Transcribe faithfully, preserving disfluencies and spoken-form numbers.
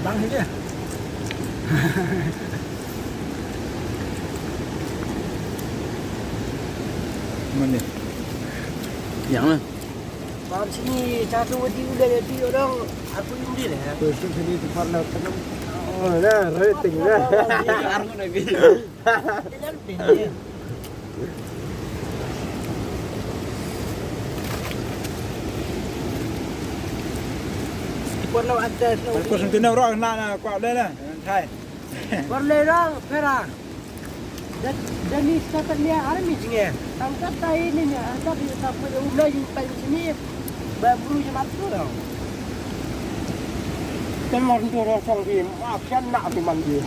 Bang aja. Mana? Yang mana? Bang sini satu di udah jadi orang aku yang di lah. Terus sini tu pernah kenal. Oh, nah, rating lah. Arngut lagi. Por lo antes no. Por sentino ro na na kwa le na. Thai. Por le ro pera. Dan dan ni sa ta ni army jinge. Tang ta ta ini ni ata di ta ko umna yu pa sini. Ba bru je mat tu lo. Kan mar tu ro song di ma kan na di man di.